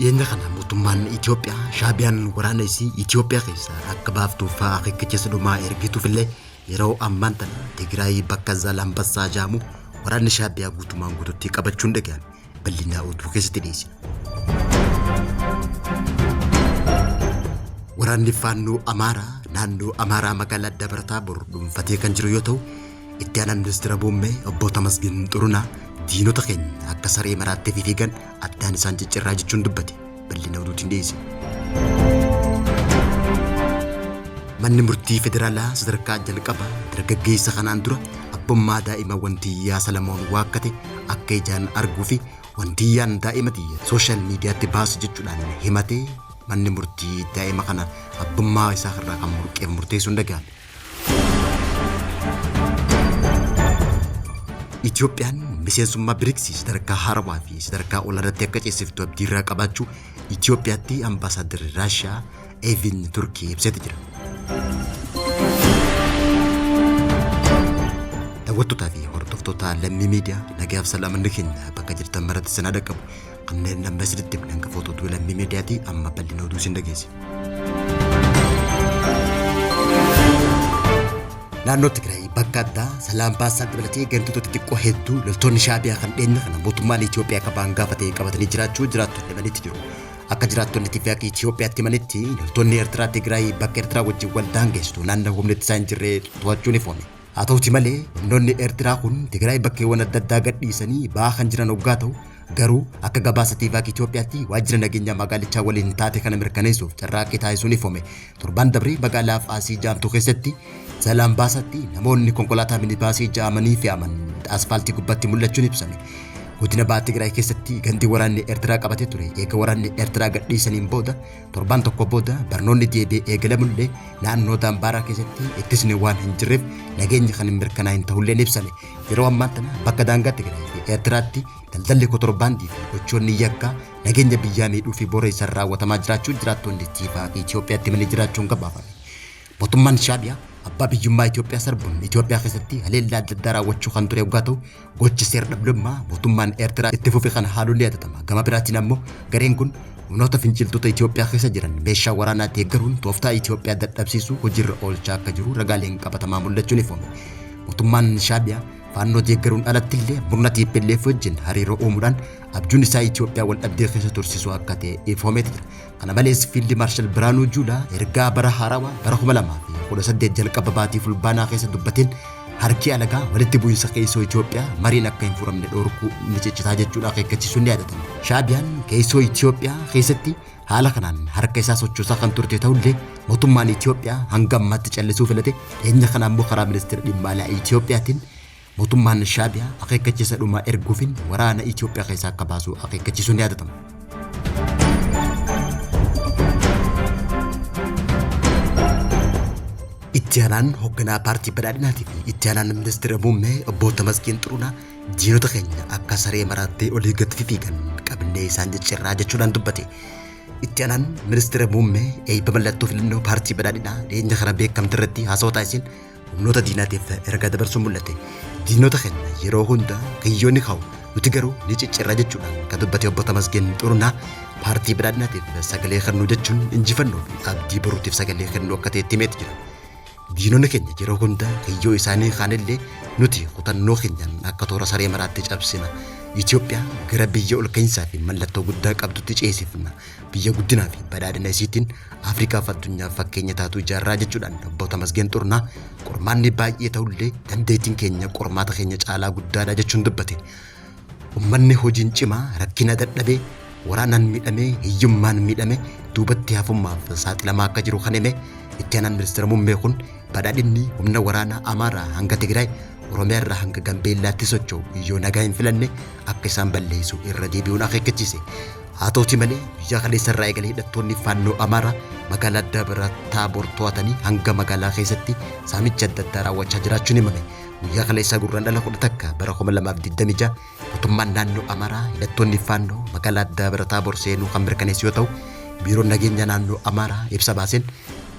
Dhiyeenya kana mootummaan Itoophiyaa Shaabiyaan waraana isii Itoophiyaa keessaa akka baaftuuf akeekkachiisa dhumaa ergituuf illee yeroo ammaan tana Tigraay bakka Zaalambassaa jedhamu waraanni Shaabiyaa guutumaan guututti qabachuun dhaga'ame. Bal'inaa oduu keessatti dhiyeessina. Waraanni Faannoo Amaaraa naannoo Amaaraa magaalaa Dabra Taabor dhuunfatee kan jiru yoo ta'u, itti aanaan ministeera muummee obbo Tamasgeen Xurunaa diinota keenya akka saree maraattee fiigan addaan isaan ciccirraa jechuun dubbate. Bal'ina oduutiin dhiyeessina. Manni murtii federaalaa sadarkaa jalqabaa dargaggeessa kanaan dura abbummaa daa'ima Wantiyyaa Salamoon waakkate akka ijaan arguu fi Wantiyyaan daa'ima tiyya sooshaal miidiyaatti baasu jechuudhaan himatee manni murtii daa'ima kana abbummaa isaa irraa kan murqeef murteessuun dhaga'ame. Itoophiyaan miseensummaa BRICS sadarkaa haarawaa fi sadarkaa olaanaatti akka ceesiftu abdii irraa qabaachuu Itoophiyaatti ambaasaaddarri Raashiyaa Eevin Turkii ibseeti jira. Daawwattootaa fi hordoftoota Lammii Miidiyaa, nagayaaf salaamanni keenya bakka jirtan maratti isin haa dhaqqabu. Kanneen amma isinitti himne hangafoota oduu Lammii Miidiyaati, amma bal'ina oduu isin dhageessisa. Naannoo Tigraay bakka addaa Salaam Baassaa dabalatee gandoota xixiqqoo hedduu loltoonni Shaabiyaa kan dhiyeenya kana mootummaan Itoophiyaa akka ba'an gaafate qabatanii jiraachuu jiraattonni himanitti jiru. Akka jiraattonni Tifiyaaq Itoophiyaatti himanitti, loltoonni Eertiraa Tigraay bakka Eertiraa wajjin wal daangeessitu naannoo humni ittisaa hin jirre to'achuun ifoome. Haa ta'uti malee humnoonni Eertiraa kun Tigraay bakkeewwan adda addaa gadhiisanii ba'aa kan jiran oggaa ta'u, garuu akka gabaasa Tivaak Itoophiyaatti waajjira nageenyaa magaalichaa waliin taate kana mirkaneessuuf carraaqqii taasisuun ifoome. Torbaan dabre magaalaa Faasii jaamtuu keessatti Zalaambaasaatti namoonni konkolaataa minibaasii ja'amanii fe'aman asfaaltii gubbaatti mul'achuun ibsame. Godina Baha Tigraay keessatti gandi waraanni Eertiraa qabatee ture eega waraanni Eertiraa gadhiisaniin booda torbaan tokko booda barnoonni deebi'ee eegalamullee naannoo Daambaaraa keessatti ittisni waan hin jirreef nageenyi kan hin mirkanaa'in ta'ulleen ibsame. Yeroo ammaan tana bakka daangaa Tigraay fi Eertiraatti daldalli kotorbaandii fi gochoonni yakkaa nageenya biyyaa miidhuu fi booreessan raawwatamaa jiraachuu jiraattonni Tiifaa fi Itoophiyaatti himanii jiraachuun gabaafame. Mootummaan Shaabiyaa abbaa biyyummaa Itoophiyaa sarbuun Itoophiyaa keessatti haleellaa adda addaa raawwachuu kan ture yoggaa ta'u, gocha seer-dhabdummaa mootummaan Eertiraa itti fufe kana haaluun ni yaadatama. Gama biraatiin ammoo gareen kun humnoota finciltoota Itoophiyaa keessa jiran meeshaa waraanaa deeggaruun tooftaa Itoophiyaa dadhabsiisuu hojiirra oolchaa akka jiru ragaaleen qabatamaa mul'achuun ifoome. Mootummaan Shaabiyaa Faannoo deeggaruun alattillee murna tplf wajjin hariiroo uumuudhaan abjuun isaa Itoophiyaa wal dhabdee keessa tursiisuu akka ta'e ifoomeeti jira. Kana malees Fiildi Maarshal Biraanuu Juulaa ergaa bara haarawaa bara 2018 jalqaba baatii Fulbaanaa keessa dubbateen harki alagaa walitti bu'iinsa keessoo Itoophiyaa mariin akka hin furamne dhorkuu ni ciccitaa jechuun akeekkachiisuun ni yaadatama. Shaabiyaan keessoo Itoophiyaa keessatti haala kanaan harka isaa sochoosaa kan turte ta'ullee mootummaan Itoophiyaa hanga ammaatti callisuu filate. Dhiyeenya kana ammoo karaa ministeera dhimma alaa Itoophiyaatiin mootummaan Shaabiyaa akeekkachiisa dhumaa erguufiin waraana Itoophiyaa keessaa akka baasu akeekkachiisuun ni yaadatama. Itti aanaan hoogganaa paartii badhaadhinaatii fi itti aanaan ministeera muummee obbo Tamasgeen Xurunaa diinota keenya akka saree maraattee olii gad fifiigan qabnee isaan ciccirraa jechuudhaan dubbate. Itti aanaan ministeera muummee eebba mallattoo filannoo paartii badhaadhinaa dhiyeenya kana beekamte irratti haasawaa taasiseen humnoota diinaatiif ergaa dabarsuun mul'ate. Diinota keenya yeroo hunda kiyyoo ni kaa'u, nuti garuu ni ciccirra jechuudhaan kan dubbate obbo Tamasgeen Xurunaa paartii badhaadhinaatiif sagalee kennuu jechuun injifannoo fi abdii boruutiif sagalee kennuu akka ta'etti himeeti jira. Diinonni keenya yeroo hunda kiyyoo isaanii kaanillee nuti kutannoo keenyaan akka toora saree maraatti cabsina. Itoophiyaa gara biyya olka'iinsaa fi mallattoo guddaa qabdutti ceesifna. Biyya guddinaa fi badhaadhina isiitiin Afrikaaf addunyaaf fakkeenya taatu ijaarraa jechuudhaan obbo Tamasgeen Xurunaa qormaanni baay'ee ta'ullee dandeettiin keenya qormaata keenya caalaa guddaadha jechuun dubbate. Ummanni hojiin cimaa rakkina dadhabee, waraanaan miidhamee, hiyyummaan miidhame duubatti hafummaaf saaxilamaa akka jiru kan hime Itti Aanaan Ministira Muummee kun badhaadhinni humna waraanaa Amaaraa hanga Tigraay, Oromiyaa irraa hanga Gambeellaatti socho'u yoo nagaa hin filanne akka isaan balleessu irra deebi'uun akeekkachiise. Haa ta'uti malee guyyaa kaleessa irraa eegalee hidhattoonni Faannoo Amaaraa magaalaa Dabra Taaboor to'atanii hanga magaalaa keessatti saamicha adda addaa raawwachaa jiraachuun himame. Guyyaa kaleessaa Gurraandhala 11 bara 2026 mootummaan naannoo Amaaraa hidhattoonni Faannoo magaalaa Dabra Taaboor seenuu kan mirkaneesse yoo ta'u, Biiroon Nageenya Naannoo Amaaraa ibsa baaseen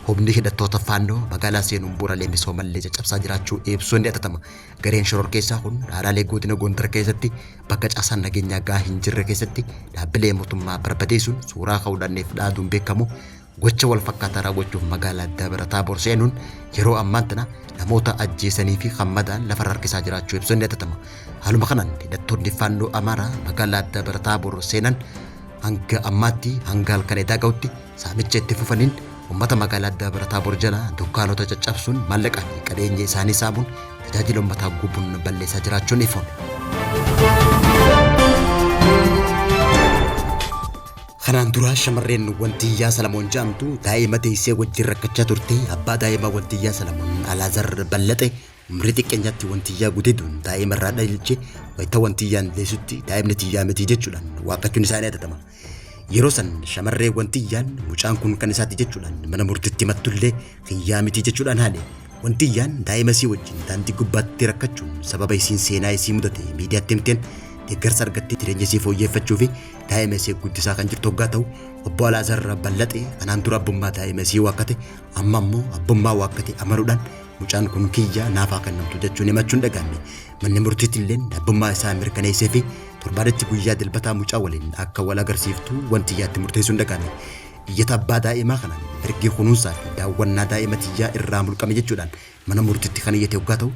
Humni hidhattoota Faannoo magaalaa seenuun bu'uuraalee misoomallee caccabsaa jiraachuu ibsuun ni yadatama. Gareen shororkeessaa kun aanaalee godina Gondar keessatti bakka caasaan nageenyaa gahaa hin jirre keessatti dhaabbilee mootummaa barbadeessuun suuraa ka'uudhaaniif dhaaduun beekamu gocha wal fakkaataa raawwachuuf magaalaa Dabra Taaboor seenuun yeroo ammaan tana namoota ajjeesanii fi hammadaan lafarra harkisaa jiraachuu ibsuun ni yadatama. Haaluma kanaan hidhattoonni Faannoo Amaaraa magaalaa Dabra Taaboor seenan hanga ammaatti hanga halkan edaa ga'utti saamicha itti fufaniin uummata magaalaa Dabra Taaboor jala dukkaanota caccabsuun maallaqaa fi qabeenya isaanii saamuun tajaajila uummataa gubuun balleessaa jiraachuun ifoome. Kanaan dura shamarreen Wantiyyaa Salamoon jedhamtu daa'ima deessee wajjin rakkachaa turte. Abbaa daa'imaa Wantiyyaa Salamoon Alaazar Ballaxe umrii xiqqeenyaatti Wantiyyaa gudeeduun daa'ima irraa dhalche. Wayita Wantiyyaan deessutti daa'imni tiyyaa miti jechuudhaan waaqachuun isaanii yadatama. Yeroo san shamarree Wantiyyaan mucaan kun kan isaati jechuudhaan mana murtiitti himattullee kiyyaa miti jechuudhaan haale. Wantiyyaan daa'ima isii wajjin daandii gubbaatti rakkachuun sababa isiin seenaa isii mudate miidiyaatti himteen deeggarsa argattee jireenya isii fooyyeffachuu fi daa'ima isii guddisaa kan jirtu hoggaa ta'u, obbo Alaazar Ballaxee kanaan dura abbummaa daa'ima isii waakkate amma ammoo abbummaa waakkate amanuudhaan mucaan kun kiyya naafaa kennamtu jechuun himachuun dhaga'ame. Manni murtiitti illee abbummaa isaa mirkaneessee fi torbaanitti guyyaa dilbataa mucaa waliin akka wal agarsiiftu Wantiyyaatti murteessuun dhaga'ame. Iyyata abbaa daa'imaa kanaan mirgi kunuunsaa fi daawwannaa daa'ima tiyyaa irraa mulqame jechuudhaan mana murtiitti kan iyyate hoggaa ta'u,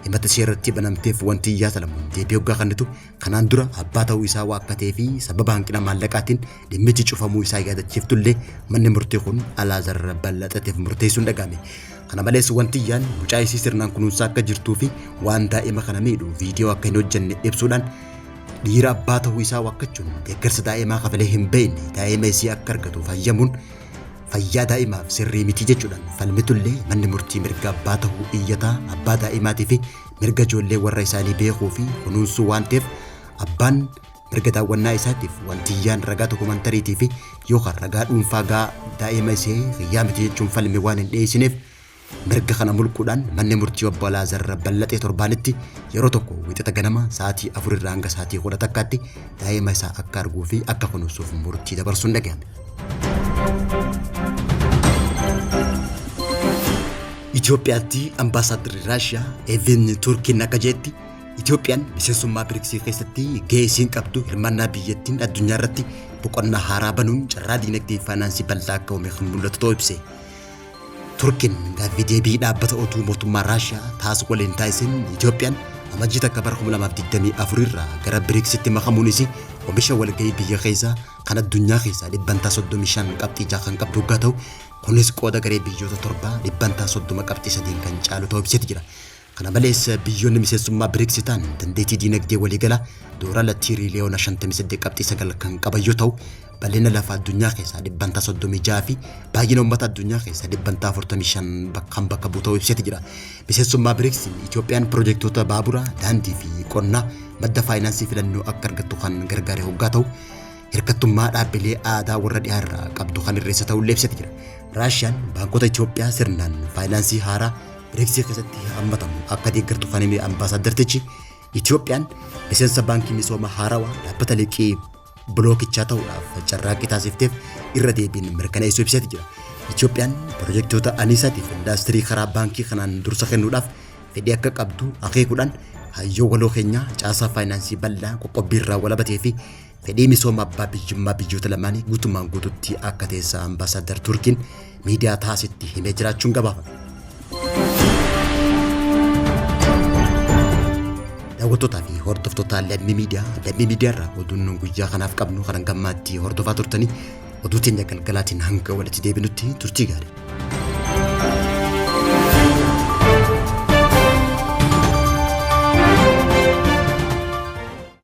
himata ishee irratti banamteef Wantiyyaa Salamoon deebii hoggaa kennitu kanaan dura abbaa ta'uu isaa waakkatee fi sababa hanqina maallaqaatiin dhimmichi cufamuu isaa yaadachiiftullee manni murtii kun Alaazar Ballaxateef murteessuun dhaga'ame. Kana malees Wantiyyaan mucaa isii sirnaan kunuunsaa akka jirtuu fi waan daa'ima kana miidhu viidiyoo akka hin hojjenne ibsuudhaan dhiira abbaa ta'uu isaa waakkachuun deeggarsa daa'imaa kafalee hin beekne daa'ima isii akka argatuuf hayyamuun fayyaa daa'imaaf sirrii miti jechuudhaan falmitullee manni murtii mirga abbaa ta'uu iyyataa abbaa daa'imaatii fi mirga ijoollee warra isaanii beekuu fi kunuunsuu waan ta'eef abbaan mirga daawwannaa isaatiif Wantiyyaan ragaa dokumentariitii fi yookaan ragaa dhuunfaa gaa daa'ima ishee kiyyaa miti jechuun falmi waan hin dhiyeessineef mirga kana mulquudhaan manni murtii obbo Alaazar Ballaxee torbaanitti yeroo tokko wixata ganama sa'aatii 4 irraa hanga sa'aatii 11tti daa'ima isaa akka arguu fi akka kunuunsuuf murtii dabarsuun dhaga'ame. Itoophiyaatti ambaasaadarri Raashiyaa Evin Turkiin akka jeetti Itoophiyaan miseensummaa Biriksii keessatti gahee isiin qabdu hirmaannaa biyyattiin addunyaa irratti boqonnaa haaraa banuun carraa diinagdee faayinaansii bal'aa akka uume kan mul'atu ta'uu ibse. Turkiin gaaffii deebii dhaabbata oduu mootummaa Raashiyaa taas waliin taasiseen Itoophiyaan Amajjii 1 bara 2024 irraa gara Biriksitti makamuunis oomisha walgahii biyya keessaa kan addunyaa keessaa dhibbantaa 35 qabxii 6 kan qabdu hoggaa ta'u, kunis qooda garee biyyoota torbaa dhibbantaa 30 qabxii 3n kan caalu ta'uu ibseeti jira. Kana malees biyyoonni miseensummaa Brics ta'an dandeettii diinagdee waliigalaa doolaara tiiriiliyoona 58.9 kan qaban yoo ta'u, bal'ina lafa addunyaa keessaa dhibbantaa 36 fi baay'ina uummata addunyaa keessaa dhibbantaa 45 kan bakka bu'u ta'uu ibseeti jira. Miseensummaa Bricsiin Itoophiyaan pirojektoota baaburaa, daandii fi qonnaa madda faayinaansii filannoo akka argattu kan gargaare hoggaa ta'u, hirkattummaa dhaabbilee aadaa warra dhihaa irraa qabdu kan hir'ise ta'ullee ibseeti jira. Raashiyaan baankota Itoophiyaa sirnaan faayinaansii haaraa Biriiksii keessatti hammatamu akka deeggartu kan hime ambaasaaddartichi, Itoophiyaan miseensa baankii misooma haarawaa dhaabbata liqii bilookichaa ta'uudhaaf carraaqqii taasifteef irra deebiin mirkaneessuu ibseeti jira. Itoophiyaan pirojektoota aniisaatiif indaastirii karaa baankii kanaan dursa kennuudhaaf fedhii akka qabdu akeekuudhaan hayyoo waloo keenyaa caasaa faayinaansii bal'aa qoqqobbii irraa walabatee fi fedhii misooma abbaa biyyummaa biyyoota lamaanii guutummaan guututti akka teessa ambaasaadar Turkiin miidiyaa taasitti himee jiraachuun gabaafame. Daawwattootaa fi hordoftoota Lammii Miidiyaa, Lammii Miidiyaa irraa oduun guyyaa kanaaf qabnu kan hangammaatti hordofaa turtanii oduu teenya galgalaatiin hanga walitti deebinutti turtii gaarii.